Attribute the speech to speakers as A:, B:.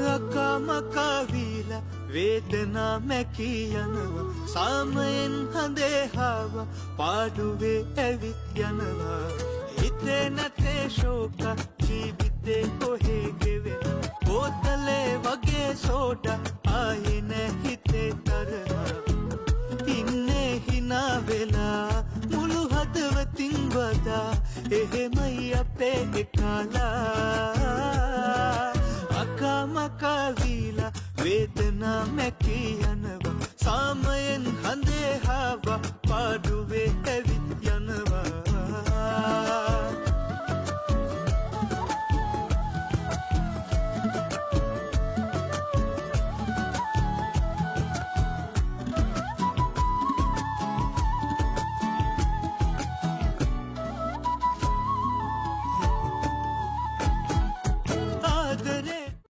A: අකා මකා වීලා වේදනා මැකී යනවා. සාමයෙන් හඳේ හාව පාඩුවේ ඇවිත් යනවා. හිතේ නැතේ ශෝක, ජීවිතේ කොහේ ගෙවෙන. බෝතලේ වගේ සෝඩා, ආයේ නෑ හිතේ තරහා. ඉන්නේ හිනා වෙලා මුළු හදවතින් වදා. එහෙමයි අපේ එකාලා. අකා මකා වීලා.